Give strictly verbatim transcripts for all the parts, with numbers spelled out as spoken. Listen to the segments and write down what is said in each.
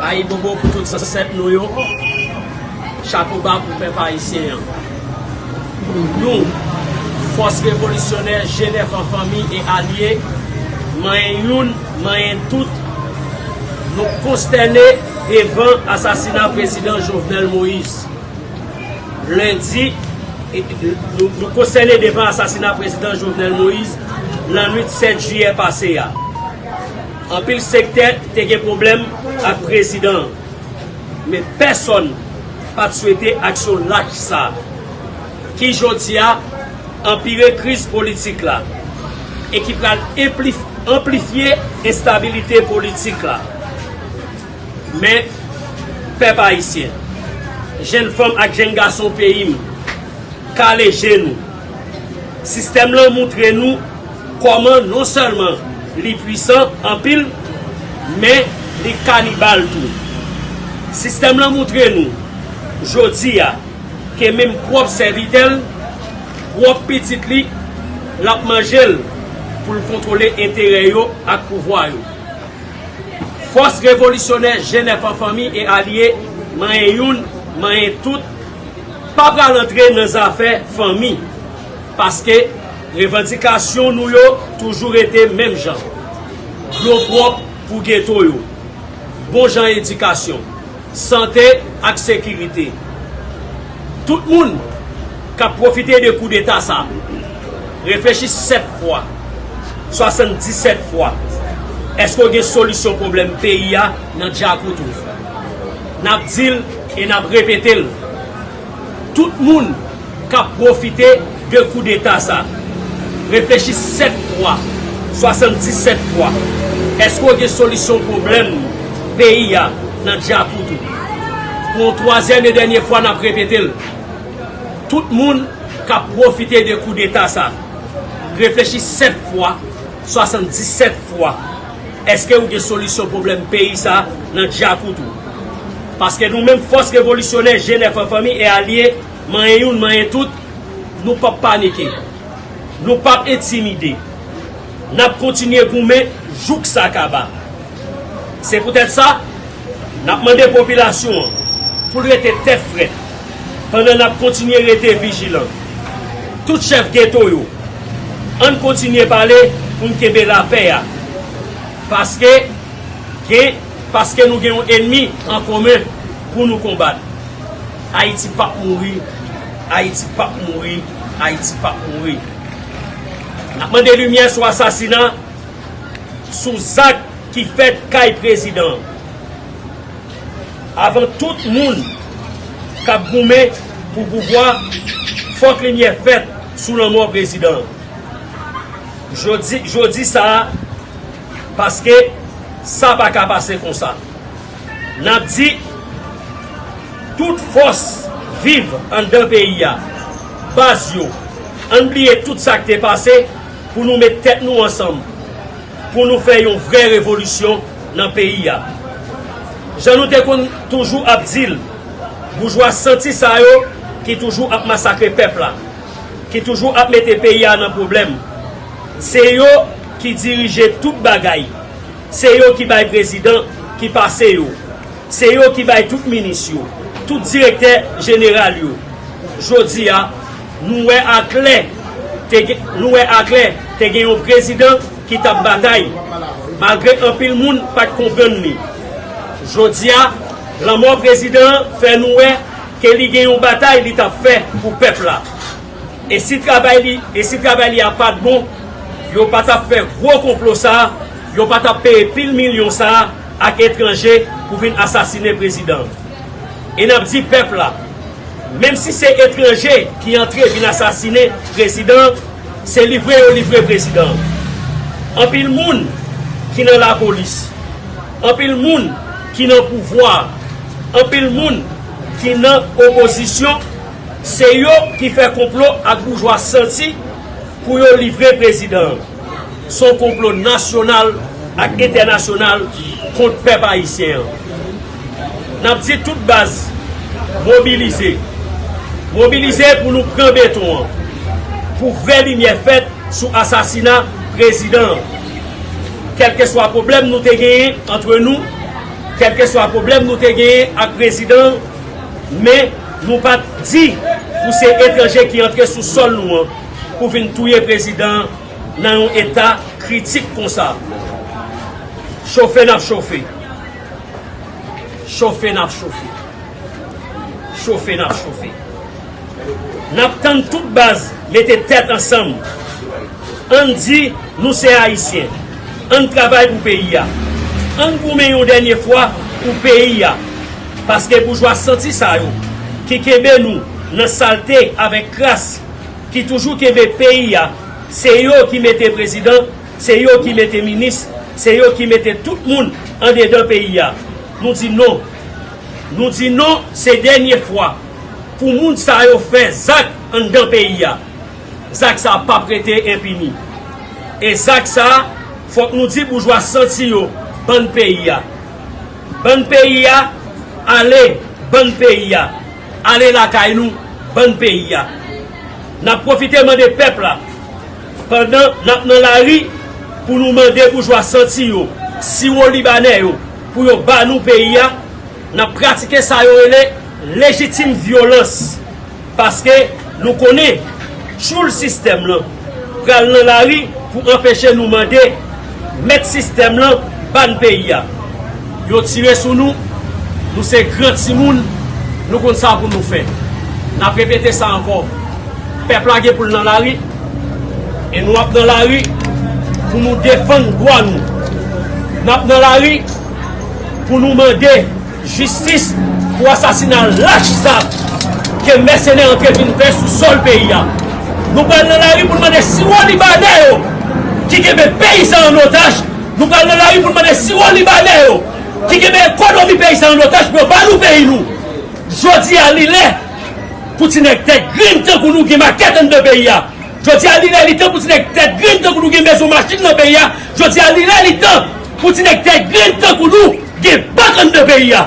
Ayibobo pou tout zansèt nou yo. Chapo ba pou pèp ayisyen an. Nou, Fòs Revolisyonè G nèf an fanmi e alye, manyen youn, manyen tout, nou konstène devan asasina prezidan Jovenel Moïse. Lendi, e, nou, nou konstène devan asasina prezidan Jovenel Moïse lannwit sèt jiyè pase a. Anpil sektè te gen pwoblèm ak prezidan an, men pèsonn pa t swete aksyon lach sa a, ki jodi a anpire kriz politik la e ki pral enplif-, anplifye enstabilite politik la. Men, pèp ayisyen, jèn fanm ak jèn gason peyi m, kale je nou. Sistèm lan moutre nou kòman non sèlman li pwisan anpil, men li kanibal tou. Sistèm lan moutre nou, jodi a, ke menm pwòp sèvitè l, pwòp pitit li, l ap manje l pou l kontwole enterè yo ak pouvwa yo. Fòs Revolisyonè G nèf an fanmi e alye, manyen youn, manyen tout, pa pral antre nan zafè fanmi, paske revandikasyon nou yo toujou rete menm jan. Dlo pwòp pou geto yo, bon jan edikasyon, sante ak sekirite. Tout moun k ap pwofite de koudeta sa, reflechi sèt fwa, swasanndisèt fwa, èske w gen solisyon pwoblèm peyi a nan djakout ou? N ap di l e n ap repete l. Tout moun k ap pwofite de koudeta sa, reflechi sèt fwa, swasanndisèt fwa, èske w gen solisyon pwoblèm peyi a nan djakout ou? Pou yon twazyèm e dènye fwa, n ap repete l. Tout moun k ap pwofite de koudeta sa, reflechi sèt fwa, swasanndisèt fwa, èske ou gen solisyon pwoblèm peyi sa nan djakout ou? Paske nou menm, Fòs Revolisyonè G nèf an fanmi e alye, manyen youn, manyen tout, nou p ap panike. Nou p ap entimide. N ap kontinye goumen jouk sa kaba. Se poutèt sa, n ap mande popilasyon an pou l rete tèt frèt pandan n ap kontinye rete vijilan. Tout chèf geto yo, ann kontinye pale pou n kenbe lapè a. Paske gen, paske nou gen yon ènmi an komen pou nou konbat. Ayiti p ap mouri, Ayiti p ap mouri, Ayiti p ap mouri. N ap mande limyè sou asasina, sou zak ki fèt kay prezidan an. Avan tout moun k ap goumen pou pouvwa, fòk limyè fèt sou lanmò prezidan an. Jodi, jodi sa a, paske sa pa ka pase konsa. N ap di, tout fòs viv anndan peyi a, baz yo, ann bliye tout sa k te pase pou nou met tèt nou ansanm, pou nou fè yon vrè revolisyon nan peyi a. Jan nou te konn toujou ap di l, boujwa santi sa yo ki toujou ap masakre pèp la, ki toujou ap mete peyi a nan pwoblèm, se yo ki dirije tout bagay. Se yo ki bay prezidan ki pase yo. Se yo ki bay tout minis yo, tout direktè jeneral yo. Jodi a, nou wè aklè, te gen, nou wè aklè te gen yon prezidan ki t ap batay, malgre anpil moun pa t konprann li. Jodi a, lanmò prezidan an fè nou wè ke li gen yon batay li t ap fè pou pèp la. E si travay li, e si travay li a pa t bon, yo pa t ap fè gwo konplo sa a, yo pa t ap peye pil milyon sa a ak etranje pou vin asasine prezidan an. E n ap di pèp la, menm si se etranje ki antre vin asasine prezidan an, se livre yo livre prezidan an. Anpil moun ki nan lapolis, anpil moun ki nan pouvwa, anpil moun ki nan opozisyon, se yo ki fè konplo ak boujwa santi pou yo livre prezidan an. Se yon konplo nasyonal ak entènasyonal kont pèp ayisyen an. N ap di tout baz, mobilize. Mobilize pou nou pran beton an, pou vrè limyè fèt sou asasina prezidan an. Kèlkeswa pwoblèm nou te genyen antre nou, Kèlkeswa pwoblèm nou te genyen ak prezidan, men nou pa t di pou se etranje ki antre sou sòl nou an pou vin touye prezidan nan yon eta kritik konsa. Chofe n ap chofe. Chofe n ap chofe. Chofe n ap chofe. N ap tann tout baz mete tèt ansanm. Ann di nou se Ayisyen. Ann travay pou peyi a. Ann goumen yon dènye fwa pou peyi a. Paske boujwa santi sa yo ki kenbe nou nan salte avèk kras, ki toujou kenbe peyi a, se yo ki mete prezidan, se yo ki mete minis, se yo ki mete tout moun andedan peyi a. Nou di non. Nou di non, se dènye fwa pou moun sa yo fè zak anndan peyi a. Zak sa p ap rete enpini. E zak sa, fòk nou di boujwa santi yo, bann peyi a. Bann peyi a, ale, bann peyi a. Ale lakay nou, bann peyi a. N ap pwofite mande pèp la, pandan n ap nan lari, pou nou mande boujwa santi yo, siwo libanè yo, pou yo ba nou peyi a, n ap pratike sa yo rele lejitim vyolans. Paske nou konnen tchoul sistèm lan pral nan lari pou anpeche nou mande mèt sistèm lan ba n peyi a. Yo tire sou nou, nou se gran timoun, nou konn sa pou nou fè. N ap repete sa ankò. Pèp la gen pou l nan lari, e nou ap nan lari pou nou defann dwa nou. N ap nan lari pou nou mande jistis pou asasina lach sa ke mèsenè antre vin fè sou sòl peyi a. Nou pral nan lari pou n mande siwo libanè yo ki kenbe peyi sa an otaj. Nou pral nan lari pou n mande siwo libanè yo ki kenbe ekonomi peyi sa an otaj pou yo ba nou peyi nou. Jodi a, li lè pou ti nèg tèt grenn tankou nou gen makèt anndan peyi a. Jodi a, li lè li tan pou ti nèg tèt grenn tankou nou gen mezon machin nan peyi a. Jodi a, li lè li tan pou ti nèg tèt grenn tankou nou gen bank anndan peyi a.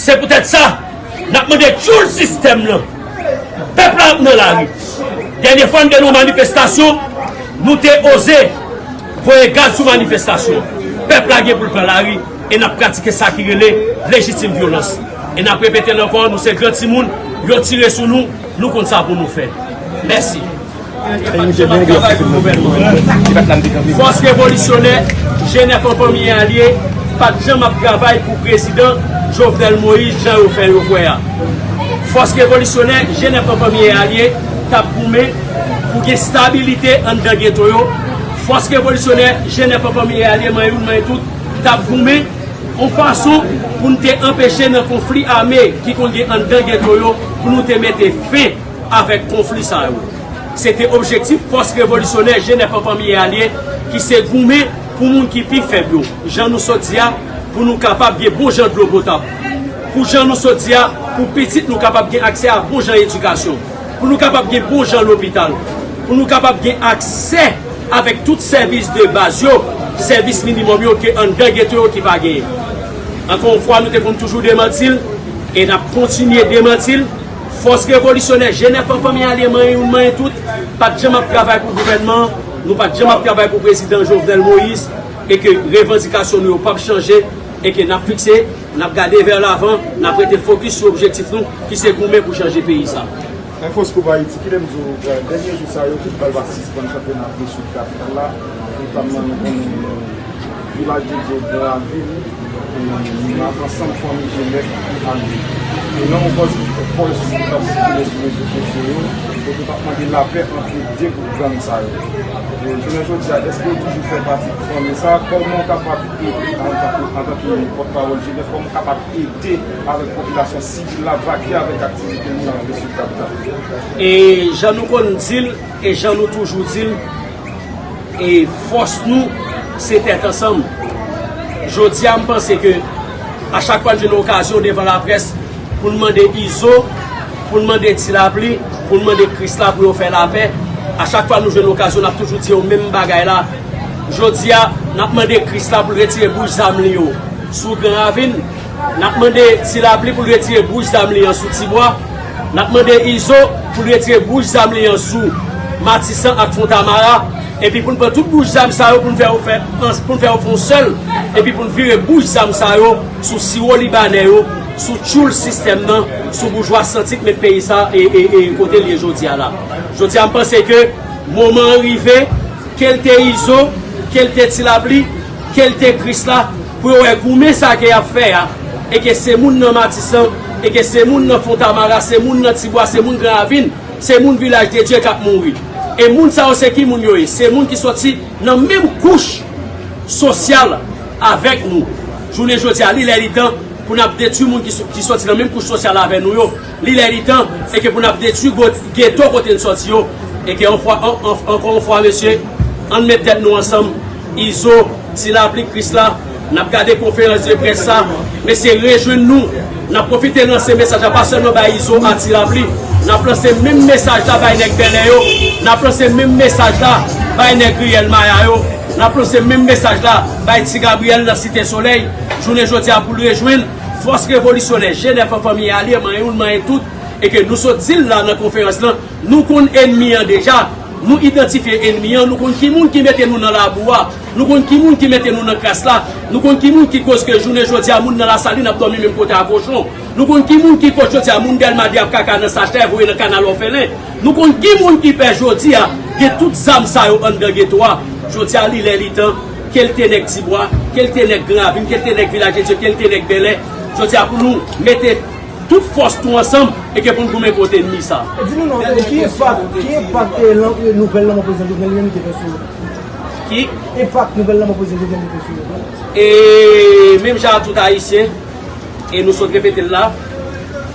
Se poutèt sa, n ap mande tchoul sistèm lan. Pèp la ap nan lari. Dènye fwa n te nan yon manifestasyon, nou te oze voye gaz sou manifestasyon. Pèp la gen pou l pran lari e n ap pratike sa ki rele lejitim vyolans. E n ap repete l ankò, nou se gran timoun, yo tire sou nou, nou konn sa pou nou fè. Mèsi. Fòs revolisyonè G nèf an fanmi e alye pa t janm ap travay pou prezidan Jovenel Moïse jan yo fè yo kwè a. Fòs revolisyonè G nèf an fanmi e alye t ap goumen pou gen stabilite anndan geto yo. Fòs revolisyonè G nèf an fanmi e alye, manyen youn, manyen tout, t ap goumen yon fason pou n te anpeche nan konfli ame ki konn gen anndan geto yo, pou nou te mete fen avèk konfli sa yo. Se te objektif fòs revolisyonè G nèf an fanmi e alye ki se goumen pou moun ki pi fèb yo, jan nou sot di a, pou nou kapab gen bon jan dlo potab. Pou jan nou sot di a, pou pitit nou kapab gen aksè a bon jan edikasyon. Pou nou kapab gen bon jan lopital. Pou nou kapab gen aksè avèk tout sèvis de baz yo, sèvis minimòm yo ke anndan geto yo ki pa genyen. Ankò yon fwa, nou te konn toujou demanti l, e n ap kontinye demanti l. Fòs revolisyonè G nèf an fanmi e alye, manyen youn, manyen tout, pa t janm ap travay pou gouvènman an, nou pa t janm ap travay pou prezidan Jovenel Moïse, e ke revandikasyon nou yo p ap chanje, e ke n ap fikse, n ap gade vè lavan, n ap rete fokis sou objektif nou, ki se goumen pou chanje peyi sa. Men Fòs Koup Ayiti, kite m di w, dènye jou sa yo, tout bal pa sispann kanpe nan Lesid kapital la, notamman nou konnen Vilaj de Dye, Gran Ravin, e nou ap ansanm fanmi G nèf ki ale. E nan yon pòs, pòs ki t ap sikile sou rezo sosyo yo, kote yo t ap mande lapè ant de gwoup gang sa yo. E jounen jodi a, èske w toujou fè pati fanmi sa? Kòman w kapab ede, antanke, antanke pòtpawòl G nèf, kòman w kapab ede avèk popilasyon sivil la vake avèk aktivite nou nan Lesid kapital? E jan nou konn di l, e jan nou toujou di l, e fòs nou, se tèt ansanm. Jodi a, m panse ke a chak fwa n jwenn okazyon devan laprès pou n mande Izo, pou n mande Ti Lapli, pou n mande Krisla pou yo fè lapè, a chak fwa nou jwenn okazyon, n ap toujou di yo menm bagay la. Jodi a, n ap mande Krisla pou l retire bouch zam li yo sou Gran Ravin. N ap mande Ti Lapli pou l retire bouch zam li an sou Tibwa. N ap mande Izo pou l retire bouch zam li an sou Matisan ak Fontamara. Epi pou n pran tout bouch zam sa yo, pou n fè yo fè, pou n fè yo fè yon sèl, Epi pou n vire bouch zam sa yo sou siwo libanè yo, sou tchoul sistèm nan, sou boujwa santi k met peyi sa e, e, e kote l ye jodi a la. Jodi a, m panse ke moman an rive, ke l te Izo, ke l te Ti Lapli, ke l te Krisla, pou yo wè goumen sa ke y ap fè a, e ke se moun nan Matisan, e ke se moun nan Fontamara, se moun nan Tibwa, se moun Gran Ravin, se moun Vilaj de Dye k ap mouri. E moun sa yo, se ki moun yo ye? Se moun ki soti nan menm kouch sosyal avèk nou. Jounen jodi a, li lè li tan pou n ap detwi moun ki, ki soti nan menm kouch sosyal avè nou yo. Li lè li tan, e ke pou n ap detwi go-, geto kote n soti yo. E ke yon fwa, an, an, ankò yon fwa, mesye, ann met tèt nou ansanm. Izo, Ti Lapli, Krisla, n ap gade konferans de près sa. Mesye, rejwenn nou. N ap pwofite lanse mesaj la pa sèlman bay Izo a Ti Lapli. N ap lanse menm mesaj la bay nèg Bèlè yo. N ap lanse menm mesaj la bay nèg Riyèl Maya yo. N ap lanse menm mesaj la bay Ti Gabriyèl nan Site Solèy. Jounen jodi a pou l rejwenn fòs revolisyonè G nèf an fanmi alye, manyen youn, manyen tout, e ke nou sot di l la nan konferans lan, nou konn ènmi an deja, nou idantifye ènmi an, nou konn ki moun ki mete nou nan labou a, nou konn ki moun ki mete nou nan kras la, nou konn ki moun ki koz ke jounen jodi a moun nan Lasalin ap dòmi menm kote a kochon, nou konn ki moun ki koz jodi a moun Dèlma de ap kaka nan sachè voye nan kanal òfelen, nou konn ki moun ki fè jodi a gen tout zam sa yo anndan geto a. Jodi a li lè li tan, ke l te nèg Tibwa, ke l te nèg Gran Ravin, ke l te nèg Vilaj de Dye, ke l te nèg Bèlè. Jodi a pou nou mete tout fòs nou ansanm e ke pou n goumen kont ènmi sa. Di nou non, ki enpak, ki enpak, eh, lan-, eh, nouvèl lanmò prezidan Jovenel li menm li te fè sou yo? Ki? Enpak nouvèl lanmò prezidan Jovenel li te sou yo? E menm jan a tout Ayisyen, e nou sot repete l la,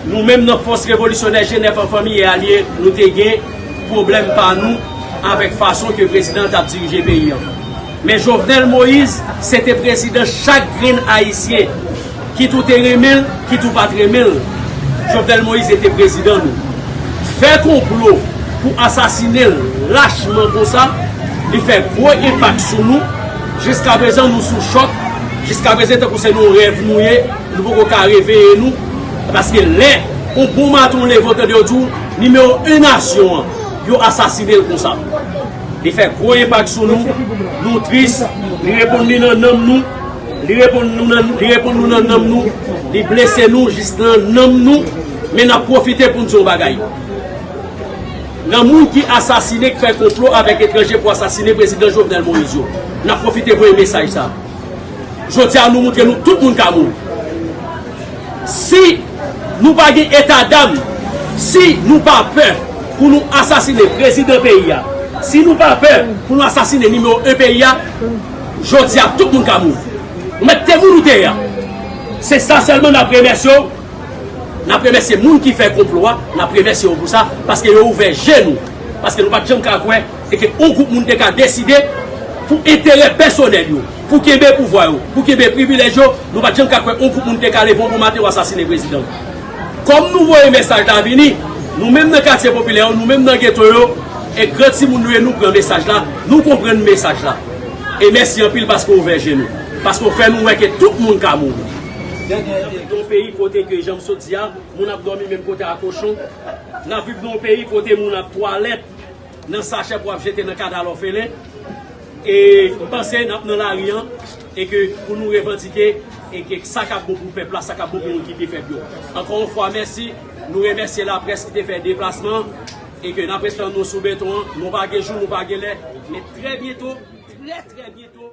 nou menm nan fòs revolisyonè G nèf an fanmi e alye, nou te gen pwoblèm pa nou avèk fason ke prezidan an t ap dirije peyi an. Men Jovenel Moïse, se te prezidan chak grenn Ayisyen. Kit ou te renmen l, kit ou pa t renmen l, Jovenel Moïse se te prezidan nou. Fè konplo pou asasinen l lachman konsa, li fè gwo enpak sou nou. Jiskaprezan, nou sou chòk. Jiskaprezan, tankou se nan yon rèv nou ye, nou poko ka reveye nou. Paske lè yon bon maten w leve, w tande yo di w nimewo en nasyon an, yo asasinen l konsa. Li fè gwo enpak sou nou. Nou tris. Li reponn li nan nanm nou. Li reponn nou nan, li reponn nou nan nanm nou. Li blese nou jis nan nanm nou. Men n ap pwofite pou n di yon bagay. Nan moun ki asasinen, k fè konplo avèk etranje pou asasinen prezidan Jovenel Moïse yo, n ap pwofite voye mesaj sa. Jodi a, nou montre nou tout moun ka mouri. Si nou pa gen etadam, si nou pa pè pou nou asasinen prezidan peyi a, si nou pa pè pou nou asasinen nimewo en peyi a, jodi a, tout moun ka mouri. Ou mèt te moun ou te ye a. Se sa sèlman n ap remèsye w. N ap remèsye moun ki fè konplo a, n ap remèsye yo pou sa, paske yo ouvè je nou. Paske nou pa t janm ka kwè e ke yon gwoup moun te ka deside pou enterè pèsonèl yo, pou kenbe pouvwa yo, pou kenbe privilèj yo, nou pa t janm ka kwè yon gwoup moun te ka leve yon bon maten yo asasinen prezidan. Kòm nou voye mesaj la vini, nou menm nan katye popilè yo, nou menm nan geto yo, e gran timoun nou ye, nou pran mesaj la, nou konprann mesaj la. E mèsi anpil paske w ouvè je nou, paske w fè nou wè ke tout moun ka mouri. Nan yon peyi kote ke jan m sot di a, moun ap dòmi menm kote a kochon. N ap viv nan yon peyi kote moun ap twalèt nan sachè pou ap jete nan kanal òfelen. E m panse n ap nan lari an, e ke pou nou revandike, e ke sa k ap bon pou pèp la, sa k ap bon pou moun ki pi fèb yo. Ankò yon fwa, mèsi. Nou remèsye laprès ki te fè deplasman an, e ke n ap rete nou sou beton an. Nou pa gen jou, nou pa gen lè, men trè byento, trè, trè byento.